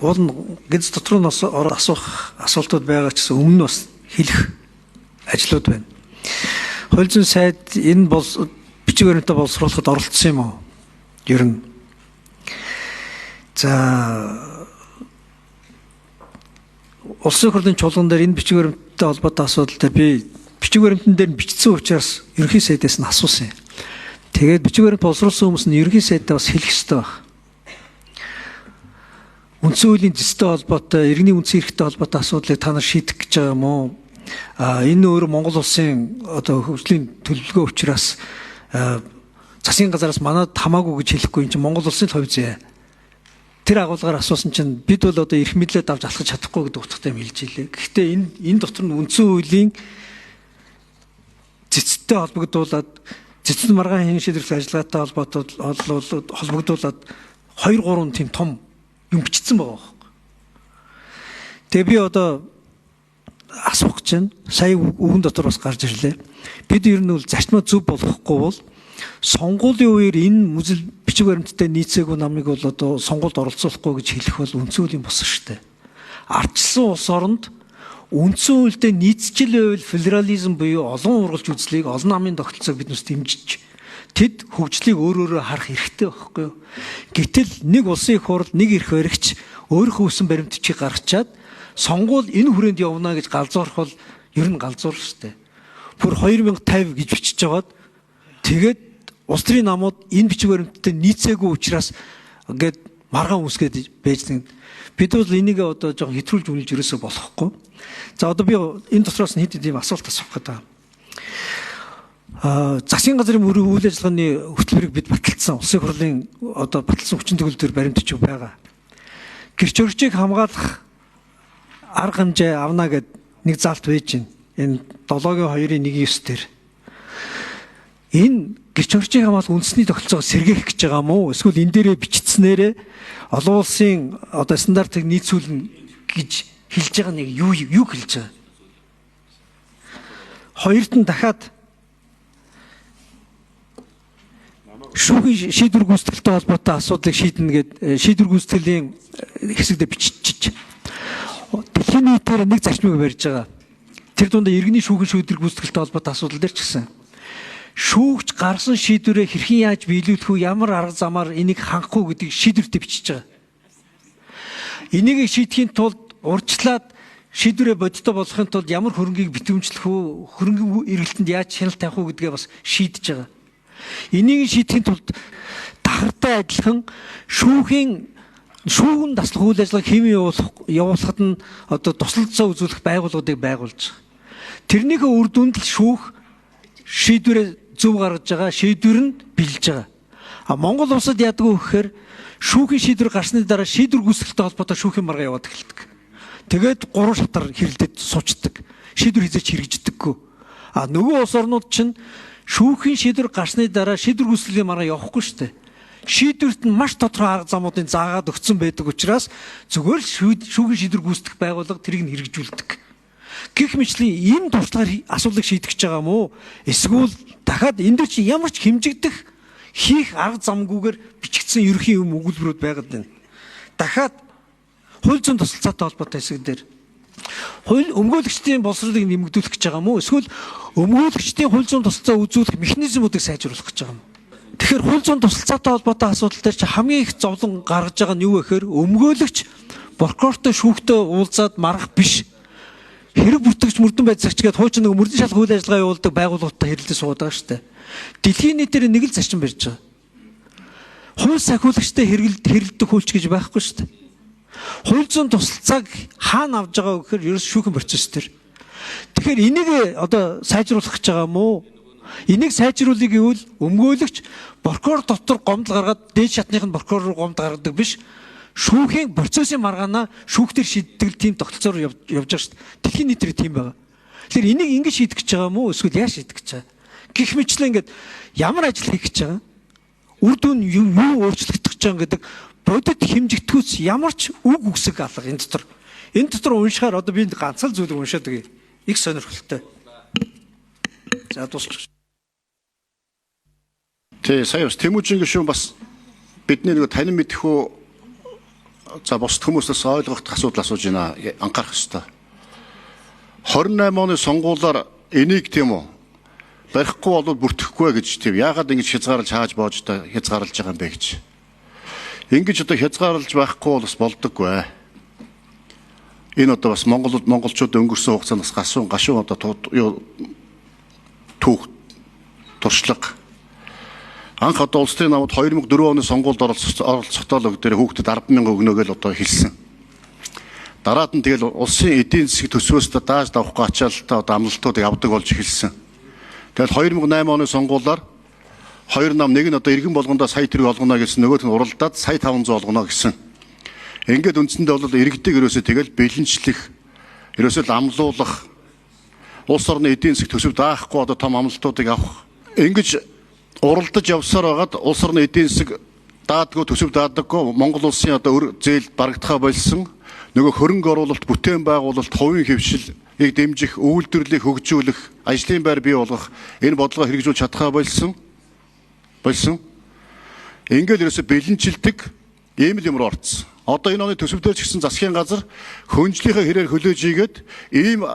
Уул нь гиз дотор нь бас ороод асуух асуултууд байгаа ч гэсэн өмнө нь бас хэлэх ажлууд байна. Хууль зүйн сайд энэ бол бичиг баримтаа боловсруулахад оролцсон юм уу? Ер нь. За, Улсын хурлын чуулган дээр энэ бичиг баримттай холбоотой асуудал дээр би бичиг баримтан дээр нь бичсэн учраас ерөнхий сайдаас нь асуусан юм. Тэгээд бичиг баримт боловсруулсан хүмүүс нь ерөнхий сайдаа бас хэлэх ёстой байх. Үндсэн хуулийн зэстэй холбоотой, иргэний үндсэн эрхтэй холбоотой асуудлыг та нар шийдэх гэж байгаа юм уу? А энэ өөрөө Монгол улсын одоо хөгжлийн төлөвлөгөө учраас засгийн газараас манад хамаагүй гэж хэлэхгүй, энэ чинь Монгол улсын л хувь зээ. Тэр агуулгаар асуусан чинь бид бол одоо эрх мэдлээ давж алхаж чадахгүй гэдэг утгатай юм хэлж илээ. Гэхдээ энэ дотор нь үндсэн хуулийн цэцтэй холбогдуулаад, цэцэн маргаан хийн шийдвэрлэх ажиллагаатай холбоотой холбогдуулаад 2 3 тийм том юм бичсэн байгаа байхгүй. Тэгээ би одоо асуух гэж байна. Сая үгэн дотор бас гарч ирлээ. Бид ер нь бол зарчмаа зөв болохгүй бол сонгуулийн үеэр энэ мүзэл бичиг баримттай нийцээгүй намыг бол одоо сонгуульд оролцуулахгүй гэж хэлэх бол үндсэн хуулийн бус шүү дээ. Ардчилсан улс оронд үндсэн хуультай нийцчил байвал федерализм буюу олон ургалж үзлийг, олон намын тогтолцоог бид нүс дэмжиж тэд хөгжлийг өөр өөрөөр харах эрхтэй байхгүй юу? Гэтэл нэг улсын их хурл, нэг эрх баригч өөрийнхөө өсөн баримтчийг гаргачаад сонгуул энэ хүрээнд явна гэж галзуурах бол ер нь галзуур шүү дээ. Бүр 2050 гэж бичиж жагаад тэгээд улс төрийн намууд энэ бичиг баримттай нийцээгүй учраас ингээд маргаан үүсгээд байж нэг. Бид бол энийг одоо жоохон хэтрүүлж үнэлж ерөөсөө болохгүй. За, одоо би энэ дотроос нь хэд хэд юм асуулт асуух гэдэг. Засгийн газрын мөрийн үйл ажиллагааны хөтөлбөрийг бид баталсан. Улсын хурлын одоо баталсан хүчин төгөлдөр баримтч байгаа. Гэрч өрчийг хамгаалах арга хэмжээ авна гэд нэг заалт байж байна. Энэ 7-гийн 2-ын 1-9 дээр. Энэ гэрч орчийг хамгаалах үндэсний тогтолцоогоо сэргээх гэж байгаа мó? Эсвэл энэ дээрээ бичигдснээрээ олон улсын одоо стандартыг нийцүүлнэ гэж хэлж байгаа нэг юу хэлж байгаа? Хоёрт нь дахиад шүүхийн шийдвэр гүйцэтгэлтэй холбоотой асуудлыг шийднэ гэд шийдвэр гүйцэтгэлийн хэсэгдээ биччихэж. Дэлхийн нийтээр нэг зарчмыг барьж байгаа. Тэр дундаа иргэний шүүхийн шийдвэр гүйцэтгэлтэй холбоотой асуудал дээр ч гэсэн шүүгч гарсан шийдвэрээ хэрхэн яаж биелүүлэх үү, ямар арга замаар энийг хангах уу гэдгийг шийдвэртэй бичиж байгаа. Энийг шийдэхийн тулд урьдчилаад шийдвэрээ бодиттой болгохын тулд ямар хөрөнгийг битүүмжлэх үү, хөрөнгийн эргэлтэнд яаж хяналт тавих уу гэдгээ бас шийдэж байгаа. Энийг шийдэхин тулд дахартай адилхан шүүхийн шүүгэн таслах үйл ажиллагаа хэмээн явуулахад нь одоо тусалцаа үзүүлэх байгууллагуудыг байгуулж байгаа. Тэрнийхээ үр дүнд л шүүх шийдвэрээ зөв гаргаж байгаа, шийдвэр нь бэлж байгаа. А Монгол улсад яадаг вэ гэхээр шүүхийн шийдвэр гарсны дараа шийдвэр гүйцэтгэлтэй холбоотой шүүхийн маргаа яваад эхэлдэг. Тэгээд 3 шатар хэрэлдээд суучдаг. Шийдвэр хизээч хэрэгждэггүй. А нөгөө улс орнууд чинь шүүхийн шийдвэр гарсны дараа шийдвэр гүйцэтгэлийн маргаа явахгүй шүү дээ. Шийдвэрт нь маш тодорхой арга замуудын заагаад өгсөн байдаг учраас зүгээр л шүүхийн шийдвэр гүйцэтгэх байгууллага тэрийг нь хэрэгжүүлдэг. Гэх мэтлийн энэ туршлагаар асуудлыг шийдэх гэж байгаа мó? Эсвэл дахиад энэ дээр чи ямар ч хэмжигдэх хийх арга замгүйгээр бичигдсэн ерөнхий юм өгүүлбэрүүд байгаад байна. Дахиад хууль зүйн тусалцаатай холбоотой хэсэг дээр хууль өмгөөлөгчдийн боловсролыг нэмэгдүүлэх гэж байгаа мó? Эсвэл өмгөөлөгчдийн хууль зүйн тусалцаа үзүүлэх механизмуудыг сайжруулах гэж байгаа мó? Тэгэхээр хууль зүйн тусалцаатай холбоотой асуудал дээр чи хамгийн их зовлон гаргаж байгаа нь юу вэ гэхээр өмгөөлөгч прокурортой шүүхтэй уулзаад маргах биш. Хэрэг бүртгэгч, мөрдөн байцаагч гээд хуучин нэг мөрдөн шалах үйл ажиллагаа явуулдаг байгууллагуудтай хэрэлдэж суудаг байгаа шүү дээ. Дэлхийн нийтээр нэг л зарчим барьж байгаа. Хууль сахиулагчтай хэрэлдэх хуульч гэж байхгүй шүү дээ. Хууль зүйн тусалцааг хаана авч байгаа вэ гэхээр ерөөс шүүхэн процесс төр. Тэгэхээр энийг одоо сайжруулах гэж байгаа мó? Энийг сайжруулъя гэвэл өмгөөлөгч прокурор дотор гомдол гаргаад дээд шатных нь прокурор руу гомдол гаргадаг биш. Шүүхийн процессын маргаанаа шүүхтэр шийддэг тийм тогтолцоор явж байгаа шүү дээ. Дэлхийн нийтээр тийм байгаа. Тэгэхээр энийг ингэж шийдэх гэж байгаа мó? Эсвэл яаж шийдэх гэж байгаа? Гэх мэтлэн ингээд ямар ажил хийх гэж байгаа? Үр дүн юу өөрчлөгдөх гэж байгаа гэдэг бодит хэмжигдэхүүц ямар ч үг үгсэг алга энэ дотор. Энэ дотор уншихаар одоо би ганцхан зүйлийг уншаад өгье. Их сонирхолтой. За, дуусчих. Тий, сая бас Тэмүүжин гишүүн бас бидний нэг танин мэдхүү За бусд хүмүүсээс ойлгох асуудал асууж байна. Анхаарах ёстой. 28 оны сонгуулиар энийг тийм үү барихгүй бол бүртгэхгүй гэж тийм яагаад ингэж хязгаарлаж хааж боож та хязгаарлаж байгаа юм бэ гэж. Ингэж одоо хязгаарлаж байхгүй бол бас болдоггүй. Энэ одоо бас монголчууд өнгөрсөн хугацаанд бас гашуун одоо түүх туршлага. Анх одоо улс төрийн намд 2004 оны сонгуульд оролцохдоо л дээр хүүхдэд 10,000 өгнө гэж одоо хэлсэн. Дараад нь тэгэл улсын эдийн засгийн төсвөөс дааж давахгүй ачаалтаа одоо амлалтуудыг авдаг болж эхэлсэн. Тэгэл 2008 оны сонгуулиар хоёр нам нэг нь одоо иргэн болгондоо сая тэрэг олгоно гэсэн, нөгөөх нь уралдаад сая 500 олгоно гэсэн. Ингээд үндсэндээ бол иргэдийг ерөөсөө тэгэл бэлэнчлэх, ерөөсөө л амлуулах, улс орны эдийн засаг төсөв даахгүй одоо том амлалтуудыг авах. Ингэж уралдаж явсаар байгаад улс орны эдийн засаг даадгүй, төсөв даадаггүй, Монгол улсын одоо өр зээл барагдахаа болсон. Нөгөө хөрөнгө оруулалт, бүтээн байгуулалт, хувийн хвшилийг дэмжих, үйлдвэрлэлийг хөгжүүлэх, ажлын байр бий болгох энэ бодлогоо хэрэгжүүлж чадхаа болсон. Ингээд ерөөсө бэлэнчилдэг ийм л юм руу орцсон. Одоо энэ оны төсөв дээр ч гэсэн засгийн газар хөнжлийнхээ хэрээр хөлөөж ийгээд ийм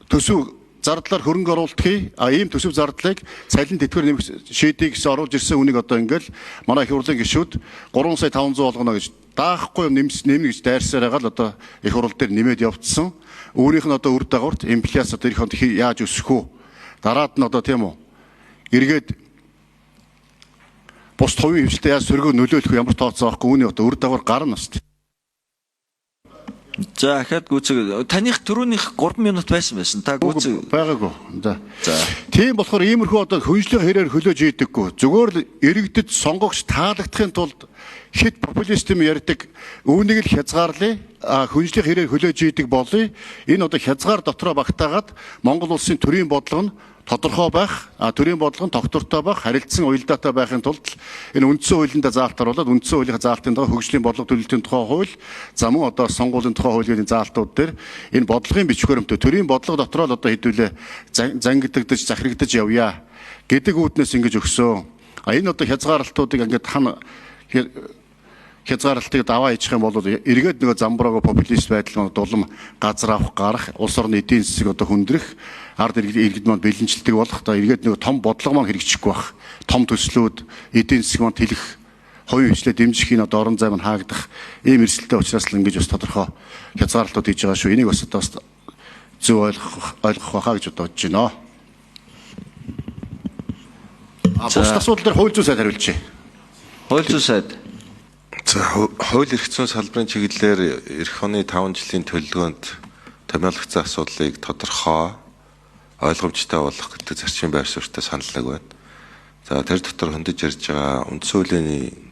төсөв зардлаар хөрөнгө оруулалт хий, ийм төсөв зардлыг цалин тэтгэвэр нэмэх шийдэй гэсэн оруулж ирсэн үнийг одоо ингээл манай их хурлын гишүүд 3 сая 500 олгоно гэж даахгүй юм нэмнэ гэж дайрсаар байгаа л одоо их хурл дээр нэмээд явцсан. Өөрийнх нь одоо үр дагаварт инфляц одоо эх онд яаж өсөх үү? Дараад нь одоо тийм үү? Эргээд бус хувийн хвшлээ яаж сөргөө нөлөөлөх ямар тооцоо авахгүй үүний одоо үр дагавар гарна бас. За ахаад гүйцэг таных түрүүнийх 3 минут байсан. Та гүйцэг байгаагүй. За. Тийм болохоор иймэрхүү одоо хөнжлийн хэрээр хөлөөж ийдэггүй. Зүгээр л иргэдэд сонгогч таалагдахын тулд хэд популист юм ярьдаг үүнийг л хязгаарлая. Хөнжлийн хэрээр хөлөөж ийдэг болъё. Энэ одоо хязгаар дотроо багтаагаад Монгол улсын төрийн бодлого нь тодорхой байх, төрийн бодлого нь тогтвортой байх, харилцан уялдаатай байхын тулд энэ үндсэн хуулиндаа заалт оруулаад үндсэн хуулийн заалтын дагуу хөгжлийн бодлого төлөлтийн тухай хууль, за мөн одоо сонгуулийн тухай хуулийн заалтууд дээр энэ бодлогын бичиг баримтаа төрийн бодлого дотроо л одоо хэдүүлээ зангидагдаж, захирагдаж явъя гэдэг үүднээс ингэж өгсөн. Энэ одоо хязгаарлалтуудыг ингээд хан хязгаарлалтыг даваа хийчих юм бол эргээд нөгөө замбраагүй популист байдал маань дулам газар авах, гарах, улс орны эдийн засгийг одоо хүндрэх, ард иргэд маань бэлэнчлдэг болох, одоо эргээд нөгөө том бодлого маань хэрэгжихгүй байх, том төслүүд эдийн засаг маань тэлэх, хувийн хвшлээ дэмжих энэ одоо орон зай маань хаагдах ийм эрсдэлтэй учраас л ингэж бас тодорхой хязгаарлалтууд хийж байгаа шүү. Энийг бас одоо бас зөв ойлгох байхаа гэж одоо бодож байна. Бусад асуудал дээр хууль зүйн сайд хариулжээ. Хууль зүйн сайд. За хууль эрх зүйн салбарын чиглэлээр эх оны 5 жилийн төлөвлөгөөнд томьёологдсон асуудлыг тодорхой ойлгомжтой болгох гэдэг зарчмын байр суурьтай саналдаг байна. За тэр дотор хөндөж ярьж байгаа үндсэн хуулийн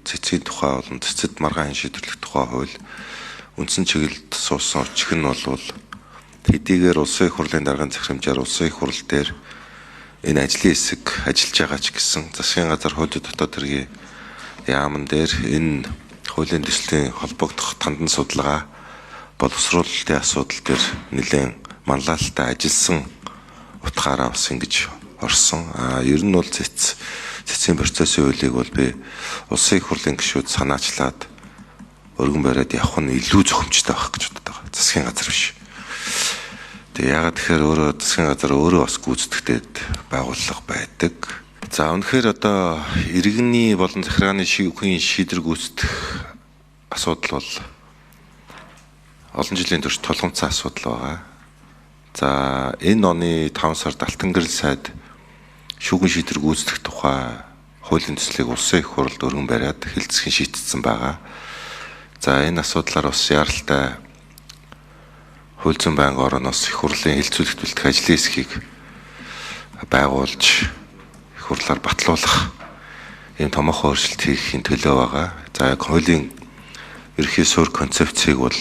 цэцгийн тухай болон цэцэд маргаан шийдвэрлэх тухай хууль үндсэн чиглэлд суусан өчг нь бол хэдийгээр улсын их хурлын даргын захирамжаар улсын их хурл дээр энэ ажлын хэсэг ажиллаж байгаа ч гэсэн засгийн газар хууль дотоод хэргийн яамн дээр энэ хуулийн төслийн холбогдох тандан судалгаа боловсруулалтын асуудал дээр нэлээд манлайлалтай ажилласан утгаараа бас ингэж орсон. Ер нь бол цэцгийн процессын хуулийг бол би улсын их хурлын гишүүд санаачлаад өргөн бариад явах нь илүү зохимжтой байх гэж боддог байгаа. Засгийн газар биш. Тэгээ яагаад тэгэхээр өөрөө засгийн газар өөрөө бас гүйцэтгэдэг байгууллага байдаг. За үнэхээр одоо иргэний болон захиргааны шүүхийн шийдвэр гүйцэтгэх асуудал бол олон жилийн турш тулгамдсан асуудал байгаа. За энэ оны 5 сард Алтан гэрэл сайд шүүхийн шийдвэр гүйцэтгэх тухай хуулийн төслийг улсын их хурлд өргөн бариад хэлцэхийн шийтгдсэн байгаа. За энэ асуудлаар бас яралтай хууль зүйн байнгын орооноос их хурлын хэлцүүлэгт бэлтгэх ажлын хэсгийг байгуулж хурлаар батлуулах ийм томоохон өөрчлөлт хийхийн төлөө байгаа. За яг хуулийн ерөнхий суурь концепцийг бол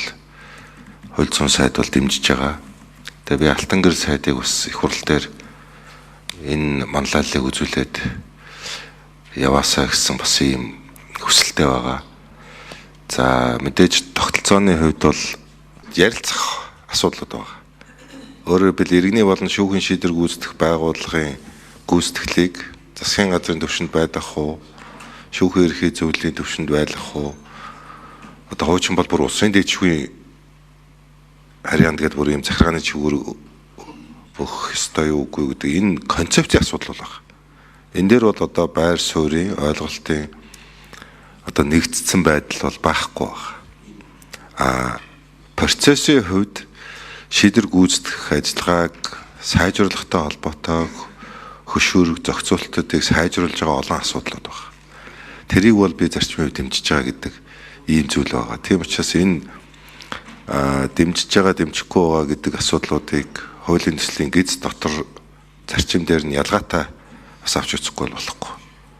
хууль зүйн сайд бол дэмжиж байгаа. Тэгээ би Алтан гэрэл сайдыг бас их хурл дээр энэ манлайллыг үзүүлээд яваасаа гэсэн бас ийм хүсэлтэй байгаа. За мэдээж тогтолцооны хувьд бол ярилцах асуудлууд байгаа. Өөрөөр хэлбэл иргэний болон шүүхийн шийдвэр гүйцэтгэх байгууллагын гүйцэтгэлийг засгийн газрын түвшинд байлгах уу, шүүхийн ерхий зөвлөлийн түвшинд байлгах уу, Одоо хуучин бол бүр улсын дэжгүй харьяанд гэдэг бүр ийм захиргааны чиглэл өгөх ёстой юу үгүй гэдэг энэ концепцийн асуудал бол байна. Энэ дээр бол одоо байр суурийн ойлголтын одоо нэгдсэн байдал бол байхгүй байна. А процессын хувьд шийдвэр гүйцэтгэх ажиллагааг сайжруулахтай холбоотой хөшүүрэг зохицуултуудыг сайжруулж байгаа олон асуудлууд байна. Тэрийг бол би зарчмын хувьд дэмжиж байгаа гэдэг ийм зүйл байгаа. Тийм учраас энэ дэмжиж байгаа, дэмжихгүй байгаа гэдэг асуудлуудыг хуулийн төслийн гиз дотор зарчим дээр нь ялгаатай бас авч үзэхгүй болохгүй.